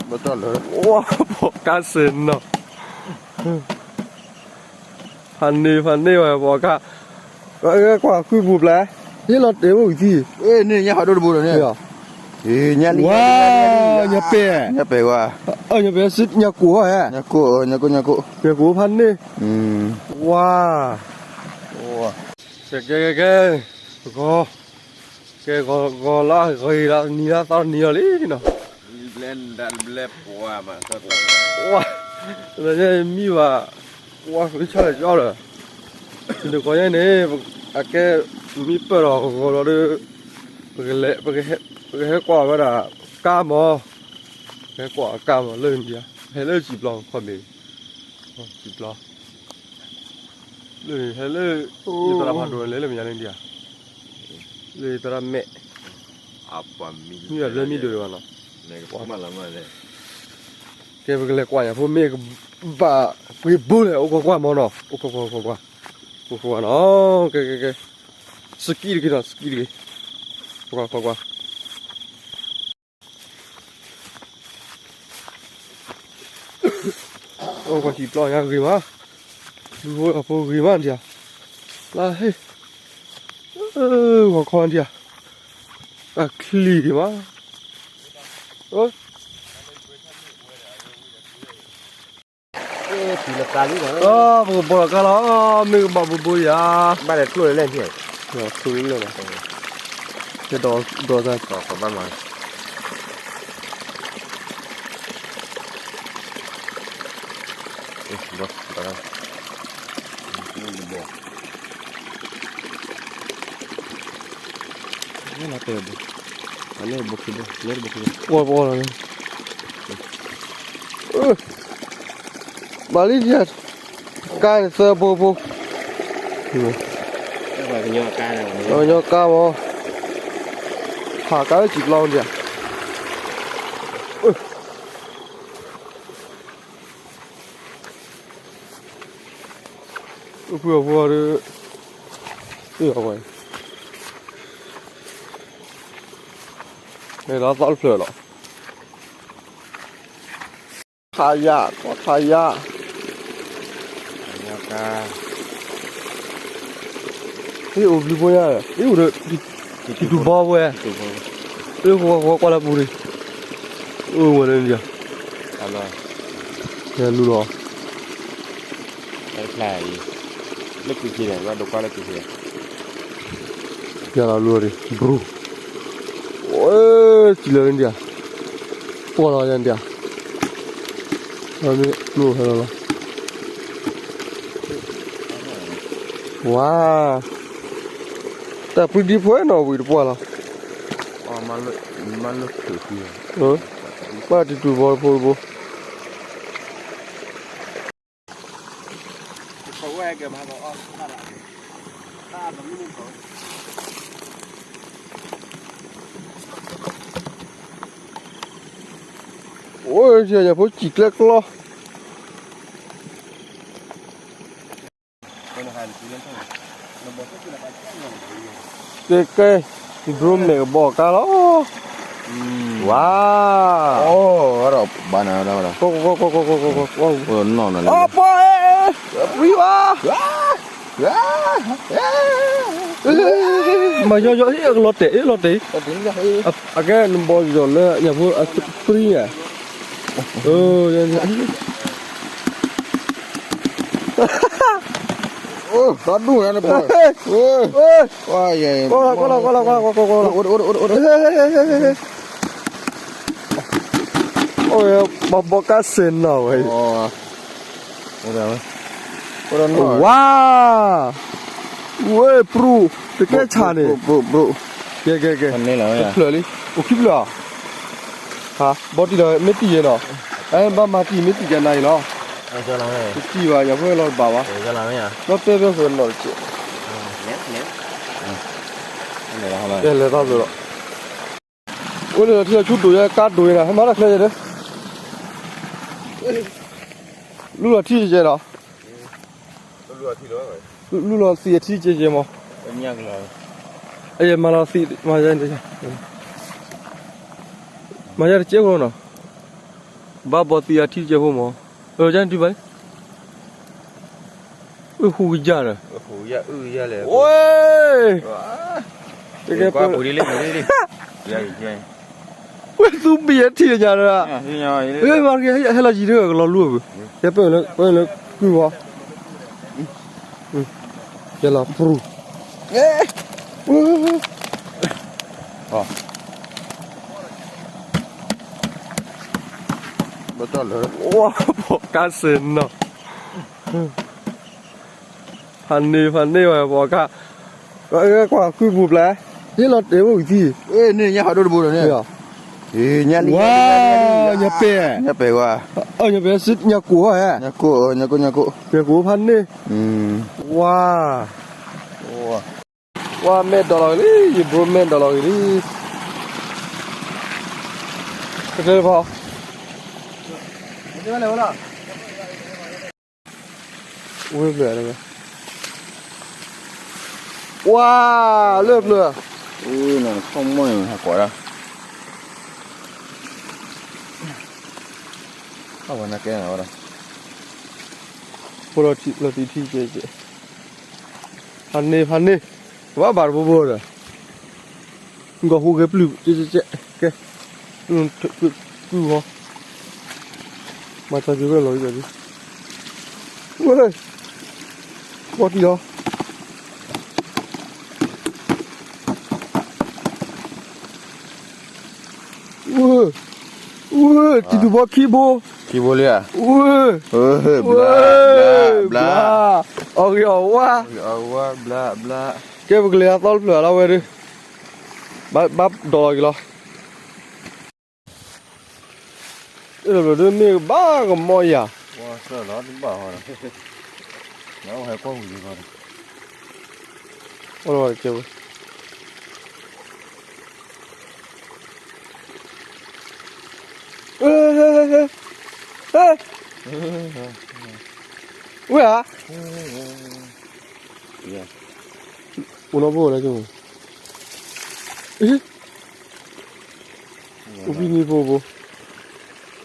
လၢ ဝါ ပိာ်ကါစဲးနီၤ, ဖးန့ၢ် ဖးန့ၢ်ဝဲပိာ်ကါ, ကွၢ်ဃုပူၤပျဲ, ဟ့ၣ်လီၤတဲာ်အိၣ်ဝံၤသံ, ဝါ, ညါပဲာ်, ညါပဲာ်ဝဲ, ညါကိၣ်ဟဲ, ညါကိၣ်ဖးန့ၢ်, ဝါ, ကဲ ကဲ ကဲ ဂီၤ, ကဲ ဂီၤ ဂီၤလၢဂ့ၤလၢနံၤလၢသီနံၤအီၤလံနီၤ, ဝါ, မံဘၣ်, ဝါ လၢကၠီဒီး, တကီညါန့ၣ်, အကဲမံပၢၢ်ဒီးဂီၤလီၤဒီး, ပကဟဲကွၢ်ဝဲဒၣ်, ကါမီၤ, ပကဟဲကွၢ်ကါမီၤလၢနံၤ, ဟဲလၢစံာ်ပျီခီၣ်ဘ့ၣ်, စံာ်ပျီ လၢဟဲလၢ, ယသရၣ်ဖးဒိၣ်လဲၤလၢမဲာ်ညါလၢဒံးဧါ, လၢယသရၣ်မဲာ်, မံဘၣ်လၢမံဒိၣ်ဒံးဘၣ်နီၤ, ကဲပကလဲၤကွၢ်ညါဖိမ့ၢ်ကဘၣ်ပှ့ၤဘိလဲၣ်, အိၣ်ကွၢ်ကွၢ်မီၤနီၤ, အိၣ်ကွၢ်ကွၢ်ကွၢ်ကွၢ်, အိၣ်ကွၢ်ကွၢ်နီၤ, ကဲ ကဲ ကဲ, စကံတက့ၤနီၤ, စကံတက့ၤ, ကွၢ်ကွၢ်ကွၢ်ကွၢ် အိၣ်ကွၢ်စံာ်ပျီညါဂ့ၤမး, လူၤဖိအဖိဂ့ၤမးဒံးဧါ, လၢဟ့ၣ်, ဂီၤခီဒံးဧါ, အချံဂ့ၤမး, ပကဘီလီၤကါလီၤ, မ့ၢ်ကဘၣ်ဘိဘိယၤ, ဘၣ်လဲၤကျိၣ်လဲၣ်, ကျိၣ်လဲၣ်လီၤ, ဒီးဒီးတၢ် ပီ�ပီလီၤ, မၤလံဒံး, ကါန့ၣ်သၢဘိဖိ, ကညီကါမီၤ, ဖးကါလၢစံာ်ပျီဒံးဧါ အိၣ်ဖုၣ်အဖိဒီး, အဝဲ, ဒီးသီတဖျၢၣ်လီၤ, ခါယၣ်, ခါယၣ်, ဟ့ၣ်အိၣ်ဘျုးဖိညါ, ဟ့ၣ်အိၣ်ဒီး, တံတူၢ်ဘီဝဲ, ဟ့ၣ်ဃီဃီကွၢ်လၢပူၤန့ၣ်, အိၣ်ဝဲလၢန့ၣ်, လူလီၤ လၢကုၢ်က့ၤန့ၣ် ဘၣ်ဒိးကွၢ်လၢကုၢ်က့ၤ, ယၤလီၤလူလီၤဒံး ဘြူၤ, အိ စံးလၢာ်လၢဒံးဧါ, ပှၢ်လီၤယၤဒံးဧါ, မ့ၢ်ကျိဟဲလီၤလီၤ, ဝါ, တၢ်ပှံဒံဖိနီၣ်ဝံၤတပှၢ်လီၤ, မၤလၢခုၣ်ဃံ, ပှၢ်တံတူၢ်ဘီတဖိတဘိ အိၣ် ယဖိစံၣ်ကျဲကျီ, ကဲ ကဲ, ဒြိမဲာ်ကဘီကါလီၤ, ဝါ, ဒီးဘၣ်နၤ, ပှၤနီၢ်နီၢ်န့ၣ်, မၤယီယီ အကလီၤတဲာ် အလီၤတဲာ်, အကဲနဘီယီၤလၢညၣ်ဖိအသပြံဧါ, သီဒူၣ်န့ၣ်, ကွၢ်လီၤ ကွၢ်လီၤ ကွၢ်လီၤ ကွၢ်လီၤ, အိၣ် ပှၤဘီကါစဲးနီၤဝဲအံၤ, ဝါ, ဝဲ ပရူး, တကဲဆၣ်န့ၣ်, ကဲ ကဲ ကဲ, တဖျၢၣ်လံ, အိၣ်ခံဖျၢၣ်ဧါ, ဘီတံၢ်ဒီး မ့ၢ်တံၢ်ယဲနီၤ, ဘၣ်မၤတံၢ် မ့ၢ်တံၢ်ယဲနၤအံၤလီၤ, တံၢ်ဘၣ် ယၤဖိလီၤတဘၣ်ဘၣ်, ဒီးတဲဘၣ်ဃုာ်နီၤတကဲး, လဲၤသီသၢဒီး အိၣ်လၢထံဆူဒိၣ်ယဲ ကါဒိၣ်ယဲနီၤ ဟဲမၤတၢ်ချၢယဲဒီး, လူလီၤထံယဲနီၤ, လူလီၤသံးအထံကဲကဲမး, အယဲမၤလီၤသံး မၤယဲတကဲးနီၤ, ဘၣ်ဘီသံအထံၣ်ကဲဖိမး, အၢ ကန့ၣ်တုၤဘၣ်လံ, အၢ ဟူကယၢ်ဒီး, ဝဲ, တကဲပှၤပူၤလံလံ, ဝဲသူဘံၣ်အထံၣ်ညါဒီး, မၤကဟဲလီၤယံၤတဂၤကလီၤလူအပူၤ, ကဲပၢၢ်လၢကွံာ်ဝီ, ကဲလီၤပူၤ ဘၣ်တၢ်လၢ ဝါ ဘီကါစ့ၢ်နီၤ, ဖးန့ၢ်ဖးန့ၢ်ဝဲဘီကါ, ကွၢ်ကွံာ်ပူၤပျဲ, ဟ့ၣ်လီၤတဲာ်အိၣ်ကသံၣ်, ညၣ်ဖးဒိၣ်တဘိဒီးန့ၣ်, ဝါ, ညၣ်ပဲာ်, ညၣ်ပဲာ်ဝဲ, ညၣ်ကိၣ်ဟဲ, ညၣ်ကိၣ်ဖးန့ၢ်, ဝါ ဝါ မဲာ်ဒိးလီၤက့ၤလံ, ယဘိမဲာ်ဒိးလီၤက့ၤလံ, တဖီ, ဝဲဖျၢၣ်, ဝါ, လၢဖျၢၣ်, အၢ နခီၣ်မီၢ်န့ၣ် ဟးကွၢ်ဒၣ်, အဝဲနကဲနၤဝဲဒၣ်, ဖိလီၤထံးလီၤတံၢ်ထံၣ်ကဲကဲ, ဖးန့ၢ်ဖးန့ၢ်, ကဘၣ်ဘၣ်တဘိဘိဒီး, ဂီၤဟူကဲပျုၢ်ကဲကဲ, ကဲ, ကွံာ်ဂီၤ, မၤတၢ်က့ၤဝဲလီၤဒ်, ဝဲ, ဘီတံၢ်လီၤ ဝဲ, ဝဲ, တံၤတူၢ်ဘီခံဘိ, ခံဘိလံဧါ, ဝဲ, ဝဲ, ဘျါ, ဘျါ, အီၣ်ဂ့ၤအီၣ်ဝါ, အီၣ်ဂ့ၤအီၣ်ဝါ, ဘျါ, ဘျါ, ကဲပကလဲၤအသီတဖျၢၣ်လီၤဝဲဒၣ်, ဘၣ်ဒိးလီၤက့ၤလီၤ. အဲၣ်ဒိးမ့ၢ်ကဘၣ်ကမီၢ်ယၤ, ဝဲဧါ, အိၣ်နီၢ်ဘိလၢက့ၤ, အူဖံနံၤဖိဘိ,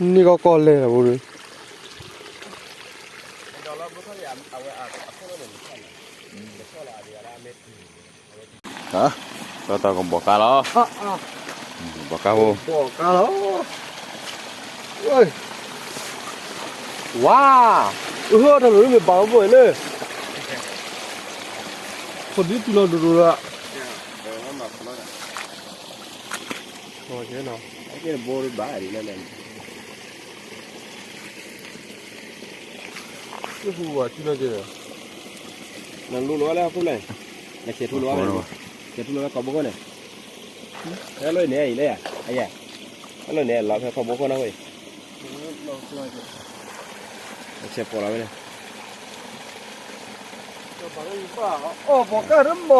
န့ၢ်ကီၢ်ကီၢ်လဲၢ်လီၤဘိဒီး, တၢ်ကဘီၣ်ကါလီၤ, ဘီၣ်ကါဖိ, ဘီၣ်ကါလီၤ, ဝါ, အဟၢတၢ်လီၤမ့ၢ်ဘၣ်ဘိန့ၣ်, ခိၣ်ဒံတူၢ်လီၤဒိၣ်ဒိၣ်လီၤ, ဘိဘၣ်လီၤ, နလူလီၤဝဲလၢဟီၣ်ခိၣ်လဲၣ်, နဆဲးထူလီၤဝဲ, ဆဲးထူလီၤဝဲကီၢ်ဘိခိၣ်န့ၣ်, ဟဲလီၤန့ၣ်အံၤလၢယၤ, ဟဲလီၤန့ၣ်လီၤဖဲကီၢ်ဘိခိၣ်နီၢ်ဝဲအံၤ, ဆဲးဖီၣ်လီၤဝဲန့ၣ် အီၣ်ဘီကၢ်တမီၢ်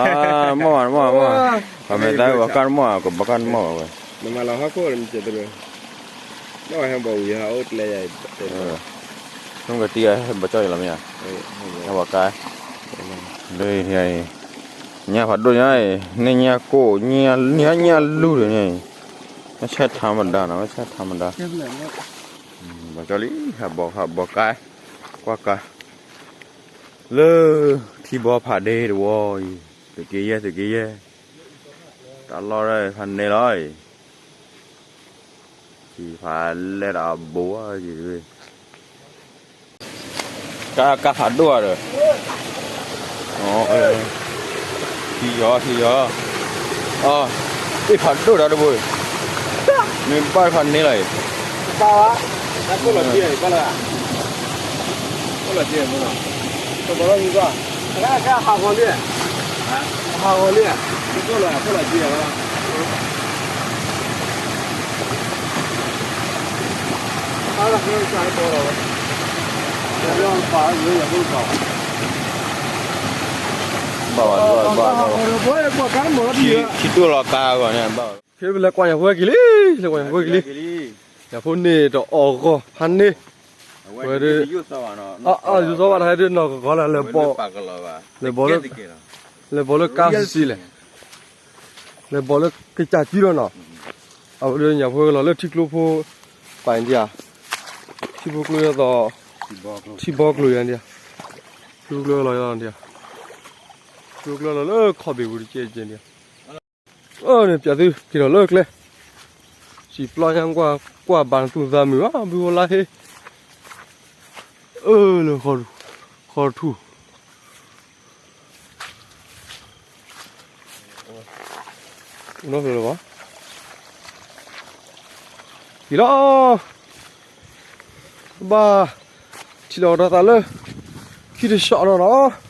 ဧါ, မီၢ်ဘၣ်မီၢ်ဘၣ်, ပမ့ၢ်သးဘီကၢ်တမီၢ် ကဘီကၢ်တမီၢ်ဘၣ်ဝဲ, နမၤလီၤဟီၣ်ခိၣ်န့ၣ် နမၤဟဲဘီဝံၤဟးအိၣ်ကျဲယၤ, နကတံၢ်ဘီကၢ်အံၤလီၤမ့ၢ်ဧါ, ဘီကၢ်, လၢညါဖးဒိၣ်ညါအံၤ, န့ၢ်ညါကိၣ်, န့ၢ်ညါလူၤန့ၣ်, မ့ၢ်ဆဲးထါမဒါနီၤ, မ့ၢ်ဆဲးထါမဒါ, ဘီကၢ်လံ, ဟးဘီကၢ်, ကွၢ်ကၢ် လၢထံဘီဖးဒ့တဝီအံၤ, သုးက့ယဲၢ် သုးက့ယဲၢ်, တၢ်လီၢ်ဖးန့ၢ်လီၤအံၤ, ထံဖးလဲၢ်ဒီးအဘိအံၤ, ကါ ကါဖးဒိၣ်ဧါဒီး, ထံယီၤ ထံယီၤ, အ့ၣ်ဖးဒိၣ်ဒီးတဘိ, မ့ၢ်ဘၣ်ဖးန့ၢ်လီၤအံၤ, ဘၣ်ဝဲ, ဘၣ်လီၤ, ဘၣ်လီၤ, ဘၣ်လီၤ, ဟးဂီၤလံ, ဟးဂီၤလံ, ဘၣ်လီၤ, ဘၣ်လီၤ, ဘၣ်လီၤ, ဘၣ်လီၤ, ဘၣ်လီၤ, ထံတူၢ်လီၤကါအဂီၢ်န့ၣ်, ခဲပလဲၤကွၢ်ညၣ်ဖိဝဲက့ၤလံ, လဲၤကွၢ်ညၣ်ဖိဝဲက့ၤလံ, ညၣ်ဖိန့ၣ်တအီၣ်ဂီၢ်ဖးန့ၢ်, ဝဲဒၣ်, ယိၤသီဘၣ်တဟဲဒၣ်နီၢ်ကီၢ်လၢ, လဲၤဘီလၢ, လဲၤဘီလၢကါဆံးဆံးလဲၣ်, လဲၤဘီလၢကစၢ်စုလီၤနီၤ, အဝဲဒၣ်ညၣ်ဖိကလီၤလၢထံကျိဖိ, ပၢ်ဒံးဧါ, ထံဖိကျိယဲၢ်သီ, ထံဘီကျိယဲၢ်ဒံးဧါ, ထံဖိကျိလီၤယဲၢ်သီဒံးဧါ, ထံဖိကျိလီၤလၢခီၣ်ဘ့ၣ်ပူၤတကဲကဲဒံးဧါ, အၢ န့ၣ် ပၠးသုက့ၤဒီးလၢကျဲ, စံာ်ပျီညါကွၢ် ကွၢ်ဘၣ်နသူၣ်သးမုာ်ဘၣ် ဘုဝဲလါဟ့, အၢ လၢ ဃီထူၣ်, နီၢ်ဖျၢၣ်လၢၤဘၣ်, က့ၤလီၤ, ဘၣ်, ထံၣ်လိာ်ကဒီးသးလၢ ခံတဆှီနီၤနီၤ